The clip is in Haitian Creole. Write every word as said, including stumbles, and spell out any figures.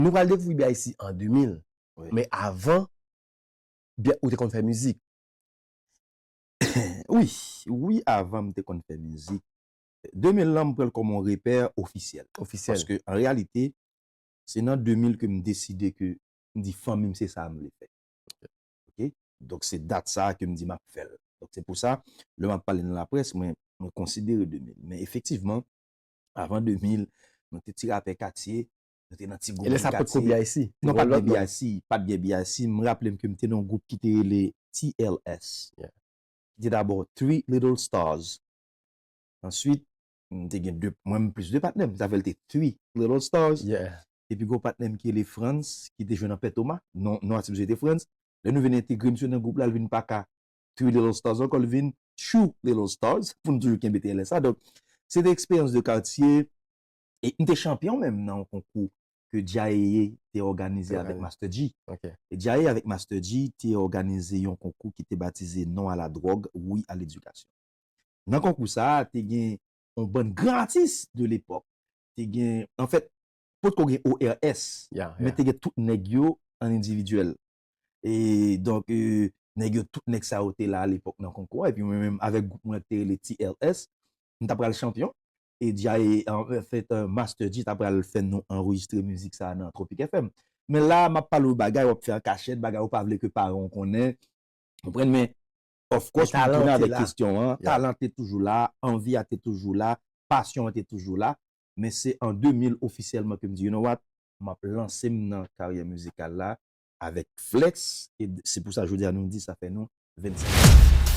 Nou pral dekouvri B I C an de mil. Wi. Men avan, byen, ou te konn fè mizik. Wi, wi, avan m te konn fè mizik. De mil lan, m pran l kòm yon repè ofisyèl. Ofisyèl. Paske, an reyalite, se nan de mil ke m deside ke m di fanmi m se sa m vle fè. Ok? Donk, se dat sa a ke m di m ap fè l. Donk, se pou sa, lè m ap pale nan laprès, mwen, mwen konsidere de mil. Men efektivman, avan de mil, nou te ti rapè katye, nou te nan ti gwoup E lè sa potko katye. B I C. Non, Te pa t lòt gen non. B I C, pa t gen B I C. M raple m ke m te nan yon gwoup ki te rele T L S. Yeah. Ki te dabò Three Little Stars. Answit, m te gen de, mwen menm plis de patnè m, sa fè l te Three Little Stars. Yeah. Epi gwo patnè m ki rele Frantz, ki te jwe nan Pè Toma, non, non atis misye te Frantz. Lè nou vin entegre misye nan gwoup la, l vin pa ka Three Little Stars ankò, l vin Two Little Stars, pou n toujou kenbe T L S la. Donk, se te eksperyans de katye, e m te chanpyon menm nan yon konkou ke Djaye te òganize Te avèk òganize. Master G. Ok. E Djaye avèk Master G te òganize yon konkou ki te batize Non à la drogue, oui à l'éducation. Nan konkou sa a, te gen yon bann gran atis de lepòk. Te gen, anfèt, potko gen O R S, Yeah, men yeah. te gen tout nèg yo an endividyèl. E donk, euh, nèg yo, tout nèg sa yo te la alepòk nan konkou a. Epi mwen menm, avèk gwoup mwen ki te rele T L S, m ta pral chanpyon. E Djaye, anfèt, euh, Master G ta pral fè nou anrejistre mizik sa a nan Tropic F M. Men la, m ap pale w bagay, w ap fè an kachèt, bagay ou pa vle ke paran w konnen. Konprann, men, of course, Men pou m talan tounen te avèk la. Kesyon an, Yeah. Talan te toujou la, anvi a te toujou la, pasyon an te toujou la. Men se an de mil ofisyèlman ke m di, you know what, m ap lanse m nan karyè mizikal la avèk Flex. E se pou sa jodi a nou di sa fè nou vennsenk.